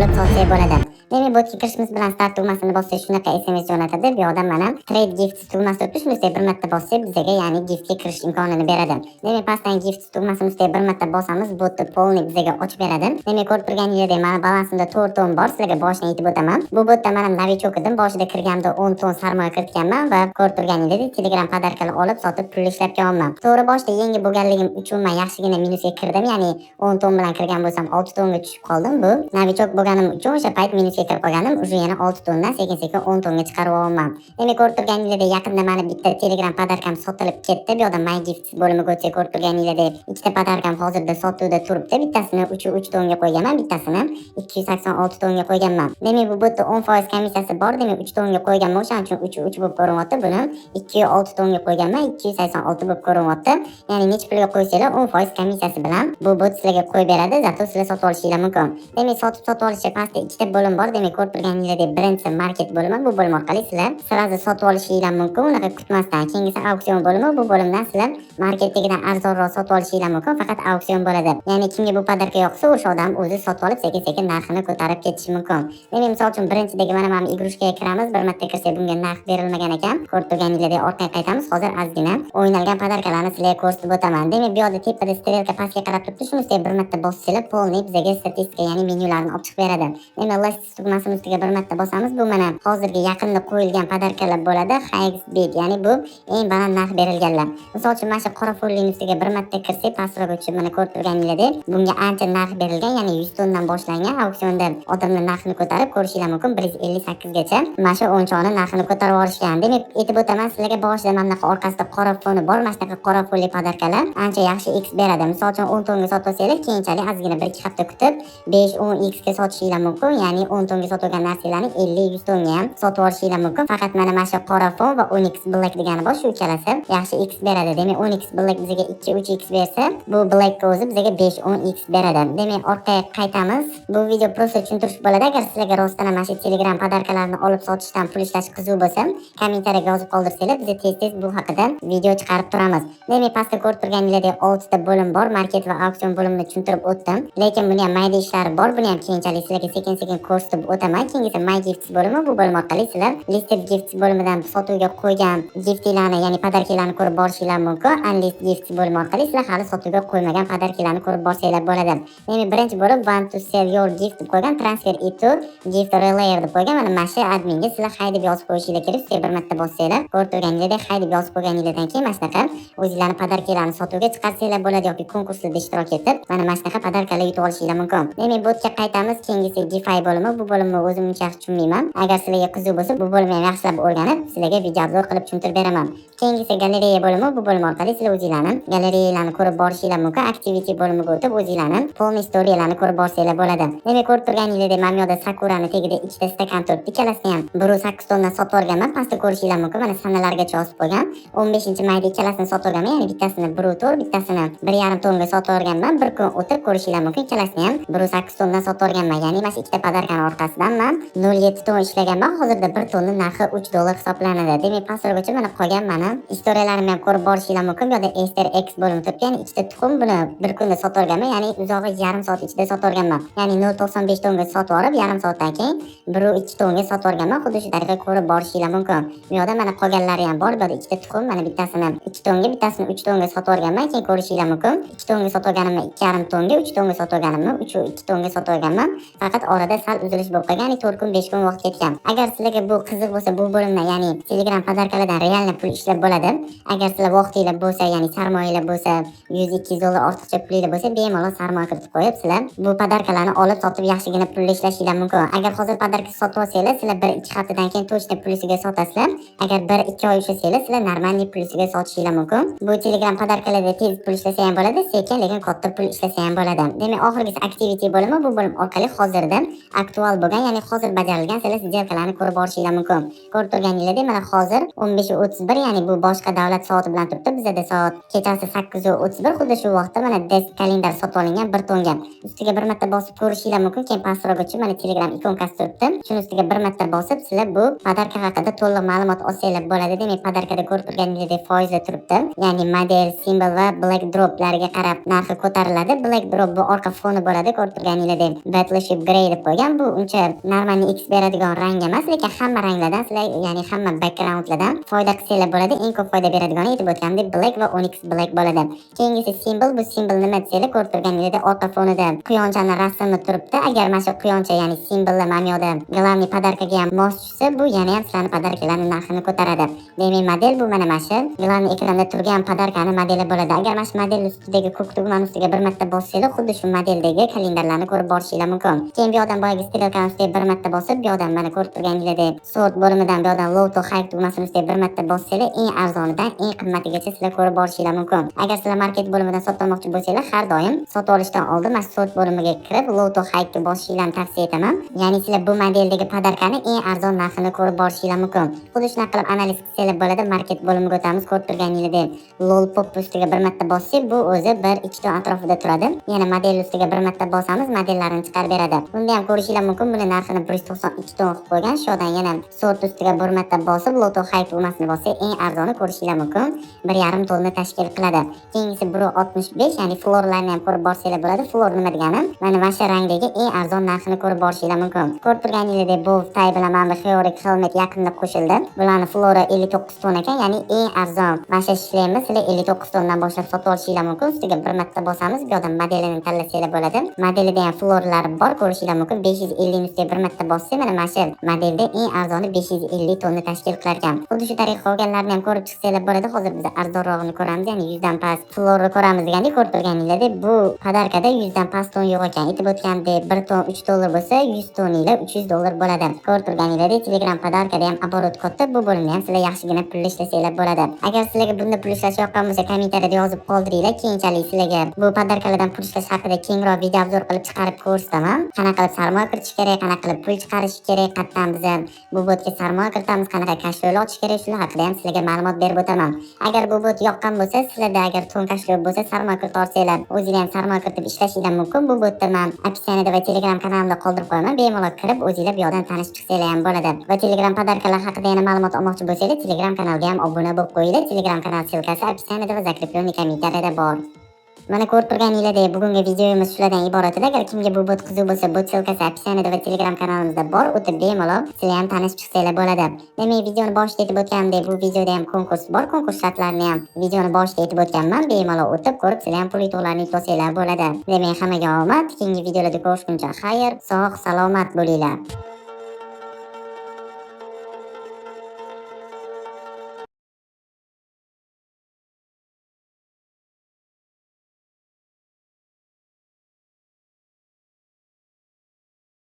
Olib sotsak bo'ladi. Demak, botga kirishimiz bilan start tugmasini bossak, shunaqa SMS jo'natadi. Bu yoqda mana trade gift tugmasi turibdi. Shuni ustiga bir marta bossak, bizaga, ya'ni giftga kirish imkonini beradi. Demak, pastdan gift tugmasini ustiga bir marta bosamiz, botni полный bizaga ochib beradi. Demak, ko'rib turganingizdek, mani balansimda 4 ton bor. Sizlarga boshidan aytib o'taman. Bu botda mana новичок edim. Boshida kirganda 10 ton sarmoya kiritganman va ko'rib turganingizdek, Telegram подарка lar olib sotib pul ishlab kelyapman. To'g'ri, boshida yangi bo'lganligim uchun men yaxshigina minusga kirdim, ya'ni 10 ton bilan kirgan bo'lsam, 6 tonga tushib qoldim. Bu новичок bo'lganim uchun o'sha payt minusga kirib qolganim, уже yana 6 tondan sekin-sekin 10 tonga chiqarib olyapman. Demak, ko'rib turganingizdek, yaqinda mani bitta Telegram подарка m sotilib ketdi. Bu yoqda My Gifts bo'limiga o'tsak, ko'rib turganingizdek, ikkita подарка m hozirda sotuvda turibdi. Bittasini 3,3 tonga qo'yganman, bittasini 286 tonga qo'yganman. Demak, bu botda 10% komissiyasi bor, demak 3 tonga qo'yganman, o'shaning uchun 3,3 bo'lib ko'rinyapti. Buni 2,6 tonga qo'yganman, 286 bo'lib ko'rinyapti. Ya'ni necha pulga qo'ysanglar, 10% komissiyasi bilan bu bot sizlarga qo'yib beradi, зато sizlar sotib olishinglar mumkin. Demak, sotib olishga pastda ikkita bo'lim bor. Demak, ko'rib turganingizdek, birinchisi market bo'limi. Bu bo'lim orqali sizlar сразу sotib olishinglar mumkin, unaqa kutmasdan. Keyingisi auksion bo'limi. Bu bo'limdan sizlar marketdagidan arzonroq sotib olishinglar mumkin, faqat auksion bo'ladi. Ya'ni kimga bu подарка yoqsa, o'sha odam o'zi sotib olib, sekin-sekin narxini ko'tarib ketishi mumkin. Demak, misol uchun, birinchidagi mana игрушка ga kiramiz. Bir marta kirsak, bunga narx berilmagan ekan. Ko'rib turganingizdek, orqaga qaytamiz. Hozir ozgina o'ynalgan подарка larni sizlarga ko'rsatib o'taman. Demak, bu yoqda tepada стрелка pastga qarab turibdi. Shuni ustiga bir marta bossanglar, полный bizaga statistika, ya'ni menyularni olib chiqib beradi. Demak, last tugmasini ustiga bir marta bosamiz. Bu mana hozirgi yaqinda qo'yilgan подарка lar bo'ladi. Highest bid, ya'ni bu eng baland narx berilganlar. Misol uchun, mana shu qora fonlining ustiga bir marta kirsak, pastroqga tushib, mana ko'rib turganingizdek, bunga ancha narx berilgan, ya'ni 100 tondan boshlangan. Auksionda odamlar narxini ko'tarib, ko'rishinglar mumkin, 158 gacha mana shu o'yinchoqni narxini ko'tarib yuborishgan. Demak, aytib o'taman sizlarga, boshida mana bunaqa orqasida qora foni bor, mana shunaqa qora fonli подарка lar ancha yaxshi x beradi. Misol uchun, 10 tonga sotib olsanglar, keyinchalik ozgina 1-2 hafta kutib 5-10 x ga sotishinglar mumkin, ya'ni 10 tonga sotib olgan narsanglarni 50-100 tonga ham sotib olishinglar mumkin. Faqat mana shu qora fon va Onyx Black degani bor, shu ikkalasi yaxshi x beradi. Demak, Onyx Black bizga 2-3 x bersa, bu Black o'zi bizga 5-10 x beradi. Demak, orqaga qaytamiz. Bu video просто tushuntirish bo'ladi. Agar sizlarga rostdan ham mana shu Telegram подарка larni olib sotishdan pul ishlash qiziq bo'lsa, kommentariyaga yozib qoldirsanglar, biz tez-tez bu haqida video chiqarib turamiz. Demak, pastda ko'rib turganingizdek, 6 ta bo'lim bor. Market va auksion bo'limini tushuntirib o'tdim. Lekin buni ham mayda ishlari bor. Buni ham keyinchalik sizlarga sekin-sekin ko'rsatib o'taman. Keyingisi My Gifts bo'limi. Bu bo'lim orqali sizlar Listed Gifts bo'limidan sotuvga qo'ygan giftinglarni, ya'ni подарка larni ko'rib borishinglar mumkin. Unlist Gifts bo'limi orqali sizlar hali sotuvga qo'ymagan подарка larni ko'rib borsanglar bo'ladi. Demak, birinchi bo'lib Want to sell your gift deb qo'ygan, transfer it to gift relayer deb qo'ygan. Mana shu adminga sizlar hi deb yozib qo'yishinglar kerak. Ustiga bir marta bossanglar, ko'rib turganingizdek, hi deb yozib qo'yganinglardan keyin mana shunaqa o'zinglarni подарка larni sotuvga chiqarsanglar bo'ladi yoki konkurslarda ishtirok etib, mana shunaqa подарка lar yutib olishinglar mumkin. Demak, botga qaytamiz. Keyingisi DeFi bo'limi. Bu bo'limni o'zim uncha yaxshi tushunmayman. Agar sizlarga qiziq bo'lsa, bu bo'limni ham yaxshilab o'rganib, sizlarga video обзор qilib tushuntirib beraman. Keyingisi galereya bo'limi. Bu bo'lim orqali sizlar o'zinglarni galereyalarni ko'rib borishinglar mumkin. Activity bo'limiga o'tib, o'zinglarni полный storylarni ko'rib borsanglar bo'ladi. Demak, ko'rib turganingizdek, mana bu yoqda Sakurani tagida ikkita stakan turibdi. Ikkalasini ham 1,8 tondan sotib olganman. Pastda ko'rishinglar mumkin. Mana sanalargacha yozib qo'ygan. 15 mayda ikkalasini sotib olganman. Ya'ni bittasini 1,4, bittasini 1,5 tonga sotib olganman. Bir kun o'tib ko'rishinglar mumkin. Ikkalasini ham 1,8 tondan sotib olganman. Ya'ni mana shu ikkita подарка ni orqasidan man 0,7 ton ishlaganman. Hozirda 1 tonni narxi 3 dollar hisoblanadi. Demak, pastroqgacha mana qolgan mani istoriyalarimni ham ko'rib borishinglar mumkin. Bu yoqda Easter Eggs bo'limi turibdi. Ya'ni ikkita tuxum, buni bir kunda sotib olganman. Ya'ni uzog'i yarim soat ichida sotib olganman. Ya'ni 0,95 tonga sotib olib, yarim soatdan keyin 1,2 tonga sotib olganman. Xuddi shu tariqa ko'rib borishinglar mumkin. Bu yoqda mana qolganlari ham bor. Bu yoqda ikkita tuxum, mana bittasini 2 tonga, bittasini 3 tonga sotib olganman. Keyin ko'rishinglar mumkin. 2 tonga sotib olganimni 2,5 tonga, 3 tonga sotib olganimni 3,2 tonga sotib olganman. Faqat orada sal uzilish bo'lib qolgan, ya'ni 4 kun, 5 kun vaqt ketgan. Agar sizlarga bu qiziq bo'lsa, bu bo'limdan, ya'ni Telegram подарка lardan реально pul ishlab bo'ladi. Agar sizlar vaqtinglar bo'lsa, ya'ni sarmoyalar bo'lsa, 100-200 dollar ortiqcha pulinglar bo'lsa, bemalol sarmoya kiritib qo'yib, sizlar bu подарка larni olib sotib yaxshigina pul ishlashinglar mumkin. Agar hozir подарка sotib olsanglar, sizlar 1-2 haftadan keyin точно pulisiga sotasizlar. Agar 1-2 oy ushlasanglar, sizlar нормальный pulisiga sotishinglar mumkin. Bu Telegram подарка larda tez pul ishlasa ham bo'ladi, sekin, lekin katta pul ishlasa ham bo'ladi. Demak, oxirgisi activity bo'limi. Bu bo'lim orqali hozirda aktual Aktual bo'lgan, ya'ni hozir bajarilgan sizlar сделка larni ko'rib borishinglar mumkin. Ko'rib turganingizdek, mana hozir 15:31, ya'ni bu boshqa davlat soati bilan turibdi. Bizada soat kechasi 8:31, xuddi shu vaqtda mana desk kalendar sotib olingan 1 tonga. Ustiga bir marta bosib ko'rishinglar mumkin. Keyin pastroqqa tushib, mana Telegram ikonkasi turibdi. Shuni ustiga bir marta bosib, sizlar bu подарка haqida to'liq ma'lumot olsanglar bo'ladi. Demak, подарка da ko'rib turganingizdek foizlar turibdi. Ya'ni model, simvol va black droplarga qarab narxi ko'tariladi. Black drop bu orqa foni bo'ladi, ko'rib turganingizdek Battleship Grey deb qo'ygan. Bu uncha нормальный X beradigan rang emas, lekin hamma ranglardan sizlar, ya'ni hamma backgroundlardan foyda qilsanglar bo'ladi. Eng ko'p foyda beradigani, aytib o'tganimdek, black va onyx black bo'ladi. Keyingisi simvol. Bu simvol nima desanglar, ko'rib turganingizdek orqa fonida quyonchani rasmi turibdi. Agar mana shu quyoncha, ya'ni simvollar mana bu yoqda главный подарка ga ham mos tushsa, bu yana ham sizlarni подарка larni narxini ko'taradi. Demak, model bu mana shu главный ekranda turgan подарка ni modeli bo'ladi. Agar mana shu model ustidagi ko'k tugmani ustiga bir marta bossanglar, xuddi shu modeldagi kalendarlarni ko'rib borishinglar mumkin. Keyin bu yoqdan boyagi стрелка ni ustiga bir marta bosib, bu yoqdan mana ko'rib turganingizdek sort bo'limidan bu yoqdan low to high tugmasini ustiga bir marta bossanglar, eng arzonidan eng qimmatigacha sizlar ko'rib borishinglar mumkin. Agar sizlar market bo'limidan sotib olmoqchi bo'lsanglar, har doim sotib olishdan oldin mana sort bo'limiga kirib low to high ga bosishinglarni tavsiya etaman. Ya'ni sizlar bu modeldagi подарка ni eng arzon narxini ko'rib borishinglar mumkin. Xuddi shunaqa qilib analiz qilsanglar bo'ladi. Market bo'limiga o'tamiz. Ko'rib turganingizdek lollipop ustiga bir marta bossak, bu o'zi 1-2 ton atrofida turadi. Yana model ustiga bir marta bosamiz, modellarini chiqarib beradi. Bunda ham ko'rishinglar mumkin, buni narxini 192 ton qilib qo'ygan. Shu yerdan yana sort ustiga bir marta bosib, low to high tugmasini bossak, eng arzoni ko'rishinglar mumkin, 1,5 tonni tashkil qiladi. Keyingisi 1,65, ya'ni floorlarni ham ko'rib borsanglar bo'ladi. Floor nima degani? Mana shu rangdagi eng arzon narxini ko'rib borishinglar mumkin. Ko'rib turganingizdek bow tie bilan mana bu Heroic helmet yaqinda qo'shildi. Bularni floori 59 ton ekan, ya'ni eng arzon mana shu shlemni sizlar 59 tondan boshlab sotib olishinglar mumkin. Ustiga bir marta bosamiz, bu yoqdan modelini tanlasanglar bo'ladi. Modelida ham floorlari bor, ko'rishinglar mumkin. 550 ustiga bir marta bossak, mana shu modelda eng arzoni 550 tonni tashkil qilar ekan. Xuddi shu tariqa qolganlarini ham ko'rib chiqsanglar bo'ladi. Hozir biz arzonrog'ini ko'ramiz, ya'ni 100 dan past floorni ko'ramiz degandek, ko'rib turganingizdek bu подарка da 100 dan past ton yo'q ekan. Aytib o'tgandek, 1 ton 3 dollar bo'lsa, 100 toninglar 300 dollar bo'ladi. Ko'rib turganingizdek Telegram подарка da ham оборот katta. Bu bo'limda ham sizlar yaxshigina pul ishlasanglar bo'ladi. Agar sizlarga bunda pul ishlash yoqqan bo'lsa, kommentariyada yozib qoldiringlar. Keyinchalik sizlarga bu подарка lardan pul ishlash haqida kengroq video обзор qilib chiqarib ko'rsataman. Qanaqa qilib sarmoya kiritish kerak, qanaqa qilib pul chiqarish kerak, qayerdan biza bu botga sarmoya kiritamiz, qanaqa кошелёк ochish kerak, shular haqida ham sizlarga ma'lumot berib o'taman. Agar bu bot yoqqan bo'lsa, sizlarda agar ton кошелёк bo'lsa, sarmoya kirita olsanglar, o'zinglar ham sarmoya kiritib ishlashinglar mumkin. Bu botni man описание da va Telegram kanalimda qoldirib qo'yaman. Bemalol kirib, o'zinglar bu yoqdan tanishib chiqsanglar ham bo'ladi. Va Telegram подарка lar haqida yana ma'lumot olmoqchi bo'lsanglar, Telegram kanalga ham obuna bo'lib qo'yinglar. Telegram kanal ссылка si описание da va закрепленный kommentariyada bor. Mana ko'rib turganingizdek, bugungi videomiz shulardan iborat edi. Agar kimga bu bot qiziq bo'lsa, bot ссылка si описание da va Telegram kanalimizda bor. O'tib bemalol sizlar ham tanishib chiqsanglar bo'ladi. Demak, videoni boshida aytib o'tganimdek, bu videoda ham konkurs bor. Konkurs shartlarini ham videoni boshida aytib o'tganman. Bemalol o'tib ko'rib, sizlar ham pul yutuqlarni yutib bo'ladi. Demak, hammaga omad. Keyingi videolarda ko'rishguncha xayr, sog', salomat bo'linglar.